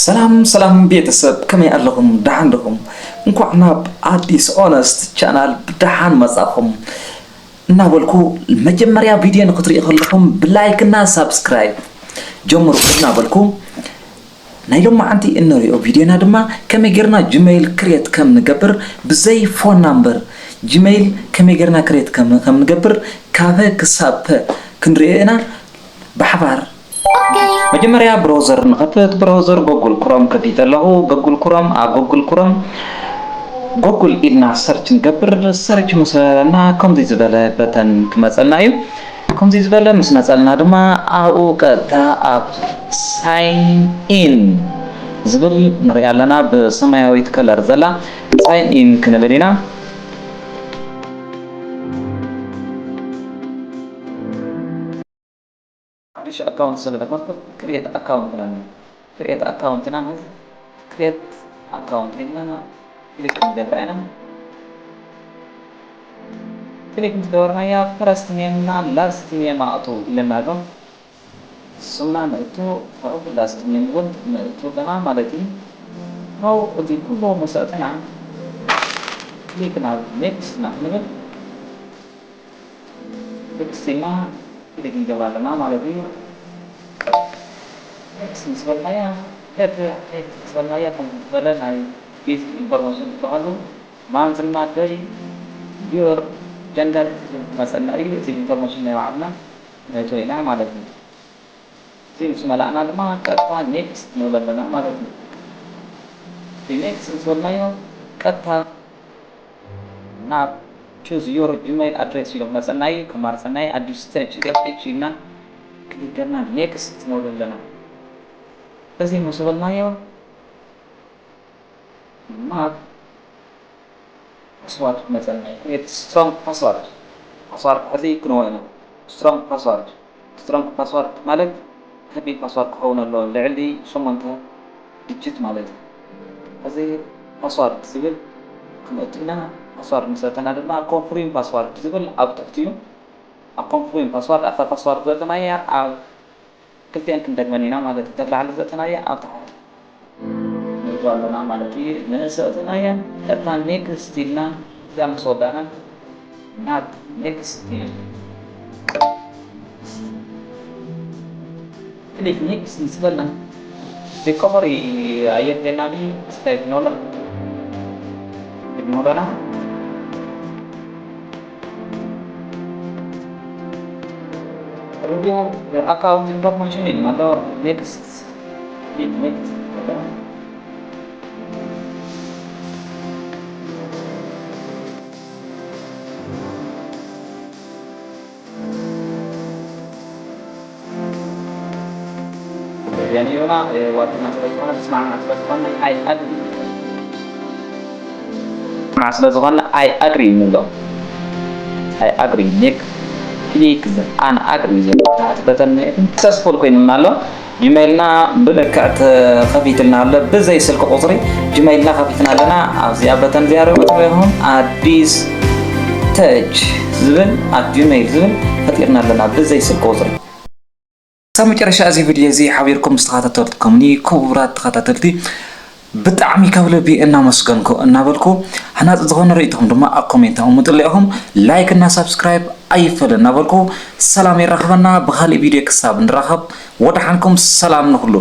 ሰላም ሰላም ቤተሰብ፣ ከመይ ኣለኹም? ደሓን ዲኹም? እንኳዕ ናብ ኣዲስ ኦነስት ቻናል ብደሓን መጻኹም እናበልኩ፣ መጀመርያ ቪድዮ ንክትሪኡ ከለኹም ብላይክ እና ሳብስክራይብ ጀምሩ እናበልኩ፣ ናይ ሎማዓንቲ እንሪኦ ቪድዮና ድማ ከመይ ጌርና ጂሜይል ክሬት ከም ንገብር፣ ብዘይ ፎን ናምበር ጂሜይል ከመይ ጌርና ክሬት ከም ከም ንገብር፣ ካብ ሀ ክሳብ ፐ ክንሪኦ ኢና ብሓባር። መጀመርያ ብራውዘር ንኸፍት። ብራውዘር ጎጉል ክሮም ከፊተ ኣለኹ። ጎጉል ክሮም፣ ኣብ ጎጉል ክሮም ጎጉል ኢልና ሰርች ንገብር። ሰርች ምስ በለና ከምዚ ዝበለ በተን ክመፀና እዩ። ከምዚ ዝበለ ምስ መፀልና ድማ ኣብኡ ቀጥታ ኣብ ሳይን ኢን ዝብል ንሪኣ ኣለና፣ ብሰማያዊት ከለር ዘላ ሳይን ኢን ክንብል ኢና። ሓድሽ ኣካውንት ስለ ዝኸፍት ክሬት ኣካውንት ኢልና፣ ክሬት ኣካውንት ኢና፣ ክሬት ኣካውንት ኢልና ክሊክ ክንገብራ ኢና። ክሊክ ምስ ገበርናያ ፈረስት ኔም እና ላስት ኔም ኣእቱ ኢለና ኣሎ። ስምና ነእቱ፣ ካብኡ ላስት ኔም እውን ነእቱ ኣለና ማለት እዩ። ካብኡ እዚ ኩሉ መሰጥና ክሊክ ናብ ኔክስት ኢና ክንብል። ኔክስት ኢልና ክሊክ ንገብር ኣለና ማለት እዩ። ኔክስት ምስ በልናያ፣ ሄድ ኔክስት ምስ በልናያ ከም ዝበለ ናይ ቤዚክ ኢንፎርሜሽን ዝበሃሉ ማንዝ እና ደይ፣ ዩር፣ ጀንደር ዝብል ክመፀና እዩ። እዚ ኢንፎርሜሽን ናይ ባዕልና ነእትዎ ኢና ማለት እዩ። እዚ ምስ መላእና ድማ ቀጥታ ኔክስት ንብል ኣለና ማለት እዩ። እቲ ኔክስት ምስ በልናዮ ቀጥታ ናብ ቹዝ ዩር ጂሜይል ኣድሬስ ኢሉ ክመፀና እዩ። ከማርፀና እዩ። ኣዲስ ስተጅ ገብር ኢልና ክሊክ ጌርና ኔክስት ንብል ኣለና። እዚ ምስ በልናዮ ናብ ፓስዋርድ ክመፀና እዩ። ክሬት ስትሮንግ ፓስዋርድ። ፓስዋርድ ሕዚ ክንወ ኢና። ስትሮንግ ፓስዋርድ። ስትሮንግ ፓስዋርድ ማለት ከቢድ ፓስዋርድ ክኸውን ኣለዎ፣ ልዕሊ ሸሞንተ ዲጂት ማለት እዩ። ሕዚ ፓስዋርድ ዝብል ክንእቱ ኢና። ፓስዋርድ ምስ ኣተና ድማ ኮንፍርም ፓስዋርድ ዝብል ኣብ ትሕቲ እዩ። ኣብ ኮንፍርም ፓስዋርድ ኣብታ ፓስዋርድ ዘእተናያ ኣብ ክልቲኤን ክንደግመን ኢና ማለት እዩ። ተላዕሊ ዘእተናያ ኣብ ታሕቲ ንእቱ ኣለና ማለት እዩ። ንእሰ እተናያ ቀጥታ ኔክስት ኢልና እዛ ምስ ወዳእና ናብ ኔክስት ኢና። ክሊክ ኔክስት ምስ በልና ሪኮቨሪ ኣየድልየና ድዩ? ስታይ ኢግኖር ኢግኖር ኣና ሪቪው ዩር ኣካውንት ኢንፎርሜሽን ኢልና ኣሎ። ኔክስት ክሊክ ኔክስት። ዮና ዋትና ስለ ዝኾነ ስማዕና ስለ ዝኾነ ኣይ ኣግሪ ስማዕ ስለ ዝኾነ ኣይ ኣግሪ ንብሎ። ኣይ ኣግሪ ኔክ ክሊክ ኣን ኣግሪ ዝብል በተን ሰክሰስፉል ኮይኑና ኣሎ። ጂሜይልና ብልክዕ ተኸፊትልና ኣሎ። ብዘይ ስልኪ ቁፅሪ ጂሜይልና ከፊትና ኣለና። ኣብዚኣ በተን እዚኣ ርኢኹም ኣዲስ ተች ዝብል ኣት ጂሜይል ዝብል ፈጢርና ኣለና ብዘይ ስልኪ ቁፅሪ። ክሳብ መጨረሻ እዚ ቪድዮ እዚ ሓቢርኩም ዝተኸታተልኩምኒ ክቡራት ተኸታተልቲ ብጣዕሚ ካብ ልቢ እናመስገንኩ እናበልኩ፣ ሃናፂ ዝኾነ ርእይቶኹም ድማ ኣብ ኮሜንት ኣቐምጡለይ ኢኹም። ላይክ እና ሳብስክራይብ ኣይፈለ እናበልኩ ሰላም የራኽበና። ብኻሊእ ቪድዮ ክሳብ ንራኸብ ወደሓንኩም ሰላም ንኹሉ።